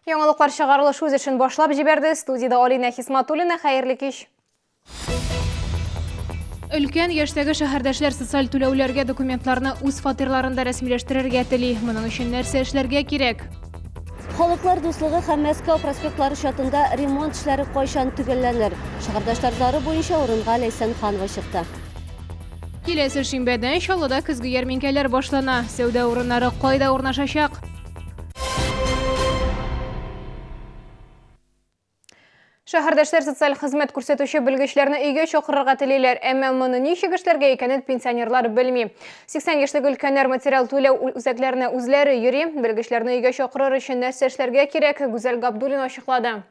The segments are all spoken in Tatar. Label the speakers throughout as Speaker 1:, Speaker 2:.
Speaker 1: Яңалыклар чыгарылыш үз эшен башлап җибәрде. Студиядә Алинә Хисматуллина. Хәерле кич. Өлкән яшьтәге шәһәрдәшләр социаль түләүләргә документларны үз фатирларында рәсмиләштерергә тели. Моның өчен нәрсә эшләргә кирәк?
Speaker 2: Халыклар дуслыгы һәм Мәскәү проспектлары чатында ремонт эшләре кайчан төгәлләнер? Шәһәрдәшләр зары буенча урынга Ләйсән Ханова чыкты.
Speaker 1: Киләсе шимбәдән Чаллыда көзге ярминкәләр башлана. Сәүдә урыннары кайда урнашачак? Шәһәрдәшләр социаль хезмәт күрсәтүче белгечләрне өйгә чакырырга телиләр, әмма моны ничек эшләргә икәнен пенсионерлар белми. 80 яшьлек өлкәннәр материал түләү үзәкләренә үзләре йөри. Белгечләрне өйгә чакырыр өчен нәрсә эшләргә кирәк, Гүзәл Габдуллина ачыклады.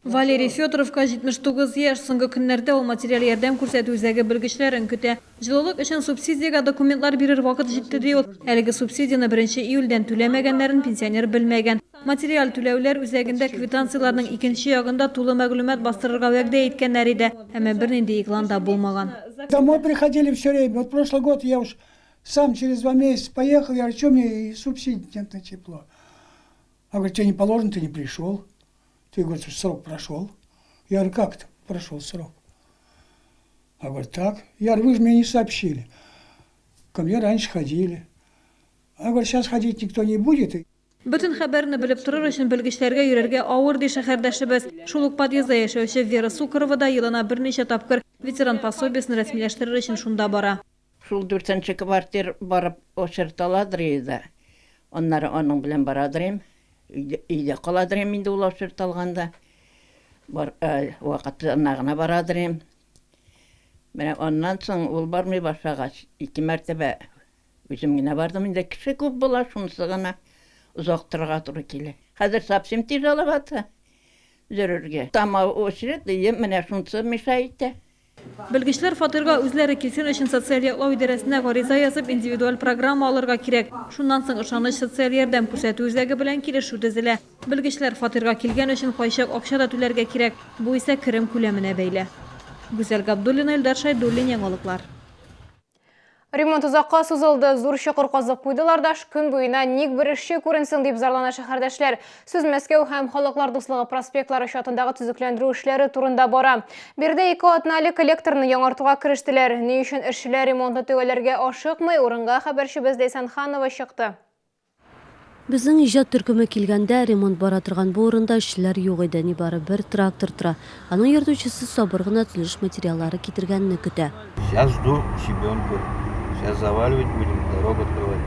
Speaker 3: Валерий Федоровка 79 яшь. Соңгы көннәрдә ул материаль ярдәм күрсәтү үзәге белгечләрен көтә. Җылылык өчен субсидиягә документлар бирер вакыт җитте, ди ул. Әлеге субсидияне беренче июльдән түләмәгәннәрен пенсионер белмәгән. Материаль түләүләр үзәгендә квитанцияләрнең икенче ягында тулы мәгълүмат бастырырга вәгъдә иткәннәр иде, әмма бернинди игълан да булмаган.
Speaker 4: Домой приходили все время. Вот прошлый год я уж сам через два месяца поехал, я говорю, что мне и субсидий нет на тепло. А говорит, тебе не положено, ты не пришел. Ты, говорит, срок прошел. Я говорю, как это прошел срок? А говорит, так. Я говорю, вы же мне не сообщили. Ко мне раньше ходили. А говорит, сейчас ходить никто не будет.
Speaker 3: Бөтен хәбәрне белеп торыр өчен белгечләргә йөрергә авыр, ди шәһәрдәшебез. Шул ук подъездда яшәүче Вера Сукарова да елына берничә тапкыр ветеран пособиесен рәсмиләштерер өчен шунда бара.
Speaker 5: Шул дүртенче квартир барып очерталадыр иде дә, аннары аның белән барадыр идем. Өйдә каладыр идем инде ул очерталганда. Бар, вакытына гына барадыр идем. Менә аннан соң ул бармый башлагач, ике мәртәбә үзем генә бардым инде. Кеше күп була, шунысы гына озак торырга туры килә. Хәзер совсем тяжеловато йөрергә. Там очередь, и менә шунысы мешает итә.
Speaker 3: Белгечләр фатирга үзләре килсен өчен социаль яклау идарәсенә гариза язып, индивидуаль программа алырга кирәк. Шуннан соң Ышаныч социаль ярдәм күрсәтү үзәге белән килешү төзелә. Белгечләр фатирга килгән өчен кайчак акча да түләргә кирәк. Бу исә керем күләменә бәйле. Гүзәл Габдуллина, Илдар Шәйдуллин, Яңалыклар.
Speaker 1: Ремонт озакка сузылды, зур чокыр казып куйдылар да, көн буена ник бер эшче күренсен дип зарлана шәһәрдәшләр. Сүз Мәскәү һәм Халыклар дуслыгы проспектлары чатындагы төзекләндерү эшләре турында бара. Биредә ике атна элек электрны яңартуга керештеләр. Ни өчен эшчеләр ремонтны төгәлләргә ашыкмый, урынга хәбәрчебез Ләйсән Ханова чыкты.
Speaker 2: Безнең иҗат төркеме килгәндә, ремонт бара торган бу урында эшчеләр юк иде, нибары бер трактор тора. Аның йөртүчесе сабыр гына төзелеш материаллары китергәнне көтә.
Speaker 6: Сейчас жду щебенку. Сейчас заваливать будем, дорогу открывать.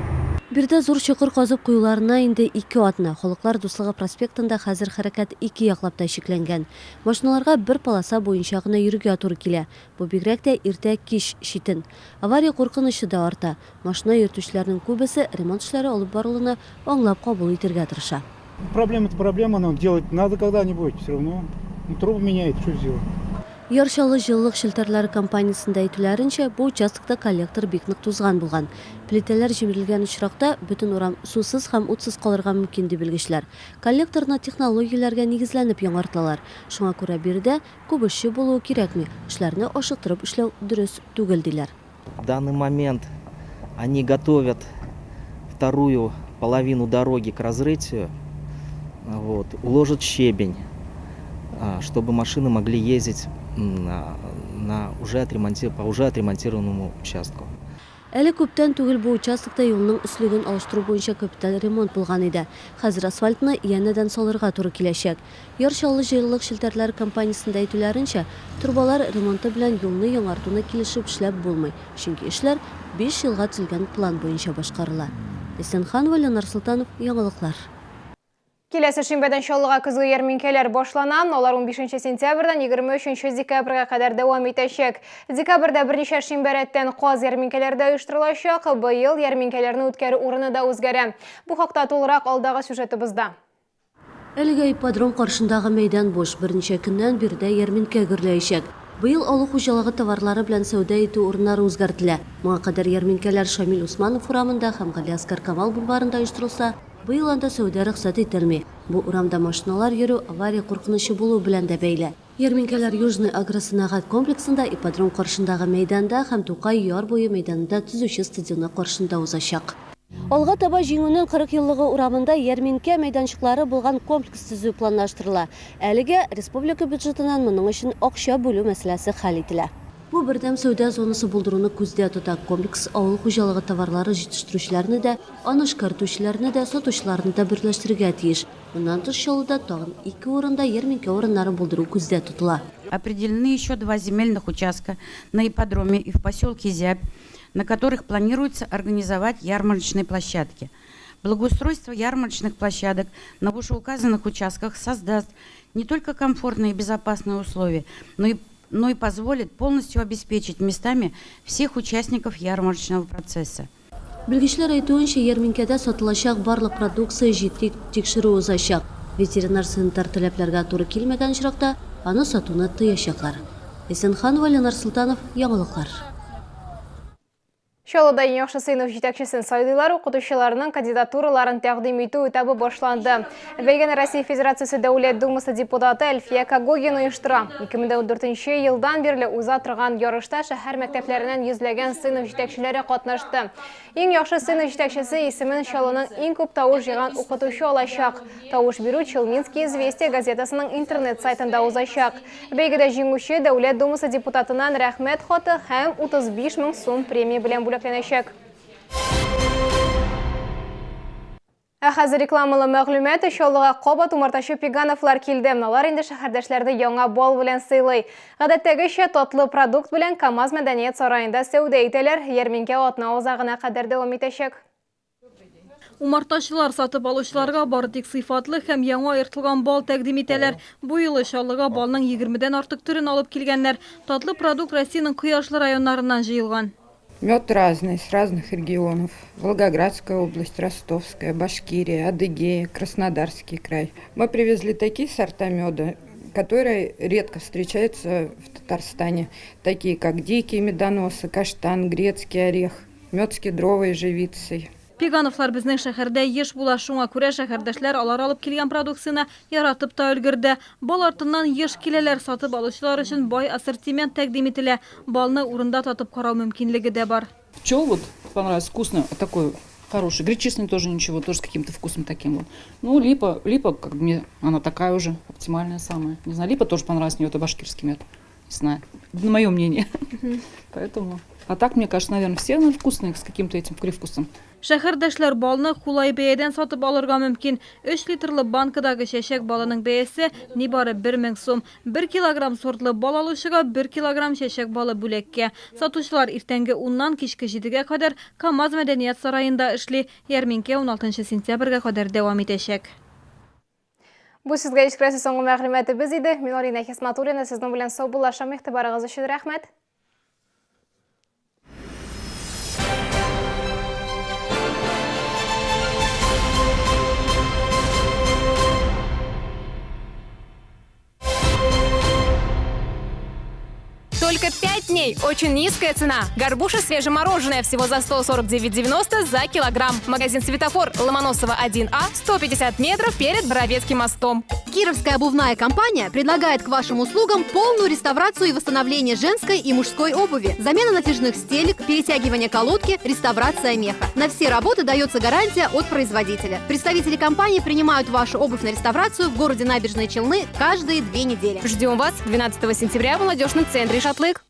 Speaker 2: Биредә зур чокыр казып куюларына инде ике атна. Халыклар дуслыгы проспектында хәзер хәрәкәт ике яклап та чикләнгән. Машиналарга бер полоса буенча гына йөрергә туры килә. Бу бигрәк тә иртә-кич читен. Авария куркынычы да арта. Машина йөртүчеләрнең күбесе ремонт эшләре алып барылуны аңлап кабул итергә тырыша.
Speaker 7: Проблема-то проблема, но делать надо когда-нибудь все равно. Ну, трубы меняет, что сделать.
Speaker 2: Яр Чаллы җылылык челтәрләре компаниясендә әйтүләренчә, бу участокта коллектор бик нык тузган булган. Плитәләр җимерелгән очракта, бөтен урам сусыз һәм утсыз калырга мөмкин, ди белгечләр. Коллекторны технологияләргә нигезләнеп яңартылалар. Шуңа күрә биредә күп эшче булуы кирәкми, эшләрне ашыктырып эшләү дөрес түгел, диләр.
Speaker 8: В данный момент они готовят вторую половину дороги к разрытию, вот, уложат щебень, чтобы машины могли ездить на уже отремонти по уже отремонтированному участку.
Speaker 2: Әле күптән түгел бу участокта юлның өслеген алыштыру буенча капиталь ремонт булган иде. Хәзер асфальтны янәдән салырга туры киләчәк. Яр Чаллы җылылык челтәрләре компаниясендә әйтүләренчә, торбалар ремонты белән юлны яңартуны килешеп эшләп булмый, чөнки эшләр биш елга төзелгән план буенча башкарыла. Ләйсән Ханова, Ленар Солтанов, Яңалыклар.
Speaker 1: Киләсе шимбәдән Чаллыга көзге ярминкәләр башлана. Алар унбишенче сентябрьдән 23 декабрьгә кадәр дәвам итәчәк. Декабрьдә берничә шимбә рәттән каз ярминкәләре дә оештырылачак. Быел ярминкәләрне үткәрү урыны да үзгәрә. Бу хакта тулырак алдагы сюжетыбызда.
Speaker 2: Әлегә ипподром каршындагы мәйдан буш. Берничә көннән биредә ярминкә гөрләячәк. Быел авыл хуҗалыгы товарлары белән сәүдә итү урыннары үзгәртелә. Моңа кадәр ярминкәләр Шамил Усманов урамында һәм Галиәсгар Камал бульварында оештырылса, быел анда сәүдә рөхсәт ителми. Бу урамда машиналар йөрү авария куркынычы булу белән дә бәйле. Ярминкәләр Южный агросәнәгать комплексында, ипподром каршындагы мәйданда һәм Тукай яр буе мәйданында төзүче стадионы каршында узачак. Алга таба Җиңүнең 40 еллыгы урамында ярминкә мәйданчыклары булган комплекс төзү планлаштырыла. Әлегә республика бюджетыннан моның өчен акча бүлү мәсьәләсе хәл ителә. Бу бердәм сәүдә зонасы булдыруны күздә тота. Комплекс авыл хуҗалыгы товарлары җитештерүчеләрне дә, аны эшкәртүчеләрне дә, сатучыларны да берләштерергә тиеш. Моннан тыш, Чаллыда тагын ике урында ярминкә урыннары булдыру күздә тотыла.
Speaker 9: Определены еще два земельных участка на ипподроме и в поселке Зябь, на которых планируется организовать ярмарочные площадки. Благоустройство ярмарочных площадок на вышеуказанных участках создаст не только комфортные и безопасные условия, но и, но и позволит полностью обеспечить местами всех участников ярмарочного процесса.
Speaker 2: Белгечләр әйтүенчә, ярминкәдә сатылачак барлык продукция җитди тикшерү узачак. Ветеринар-санитар таләпләргә туры килмәгән очракта, аны сатуны тыячаклар. Исәнханова, Ленар Солтанов, Яңалыклар.
Speaker 1: Чаллыда иң яхшы сыйныф җитәкчесен сайлыйлар, укытучыларның кандидатураларын тәкъдим итү этабы башланды. Бәйгене Россия Федерациясе Дәүләт Думасы депутаты Әлфия Когогина оештыра. 2014 елдан бирле уза торган ярышта шәһәр мәктәпләреннән йөзләгән сыйныф җитәкчеләре катнашты. Иң яхшы сыйныф җитәкчесе исемен Чаллының иң күп тавыш җыйган укытучы алачак. Тавыш бирү Челнинские известия газетасының интернет сайтында узачак. Бәйгедә җиңүче Дәүләт Думасы депутатыннан Рәхмәт хаты һәм 35 мең сум премия белән бүләкләнәчәк. Ә хәзер рекламалы мәгълүмат. Чаллыга кабат умартачы Пигановлар килде. Алар инде шәһәрдәшләрне яңа бал белән сыйлый. Гадәттәгечә, татлы продукт белән КАМАЗ мәдәният сараенда сәүдә итәләр. Ярминкә атна азагына кадәр дәвам итәчәк.
Speaker 3: Умартачылар сатып алучыларга бары тик сыйфатлы һәм яңа аертылган бал тәкъдим итәләр. Бу юлы Чаллыга балның егермедән артык төрен алып килгәннәр. Татлы продукт Россиянең кояшлы районнарыннан җыелган.
Speaker 10: Мед разный, с разных регионов. Волгоградская область, Ростовская, Башкирия, Адыгея, Краснодарский край. Мы привезли такие сорта меда, которые редко встречаются в Татарстане. Такие как дикие медоносы, каштан, грецкий орех, мед с кедровой живицей.
Speaker 3: Пигановлар безнең шәһәрдә еш була, шуңа күрә шәһәрдәшләр алар алып килгән продукцияне яратып та өлгерде. Бал артыннан еш киләләр, сатып алучылар өчен бай ассортимент тәкъдим ителә. Балны урында татып карау мөмкинлеге дә бар.
Speaker 11: Пчел вот понравился, вкусно, такой хороший. Гречишный тоже ничего, тоже с каким-то вкусом таким вот. Ну, липа, липа, как мне, она такая уже, оптимальная самая. Не знаю, липа тоже понравилась, мне это башкирский мед. Не знаю, на мое мнение. Поэтому. А так, мне кажется, наверное, все вкусные с каким-то этим привкусом.
Speaker 3: Шәһәрдәшләр балны кулай бәядән сатып алырга мөмкин. 3 литрлы банкадагы чәчәк балының бәясе нибары 1000 сум. 1 килограмм сортлы бал алучыга 1 килограмм чәчәк балы бүләккә. Сатучылар иртәнге 10-нан кичке 7-гә кадәр КАМАЗ мәдәният сараенда эшли. Ярминкә 16 сентябрьгә кадәр дәвам итәчәк.
Speaker 1: Бу сезгә җиткерәсе соңгы мәгълүматыбыз иде. Мин Алина Хисматуллина сезнең белән саубуллашам. Игътибарыгыз өчен рәхмәт.
Speaker 12: Только 5 дней. Очень низкая цена. Горбуша свежемороженое всего за 149,90 за килограмм. Магазин «Светофор» Ломоносова 1А, 150 метров перед Боровецким мостом.
Speaker 13: Кировская обувная компания предлагает к вашим услугам полную реставрацию и восстановление женской и мужской обуви, замена натяжных стелек, перетягивание колодки, реставрация меха. На все работы дается гарантия от производителя. Представители компании принимают вашу обувь на реставрацию в городе Набережные Челны каждые 2 недели.
Speaker 12: Ждем вас 12 сентября в молодежном центре «Шатлык».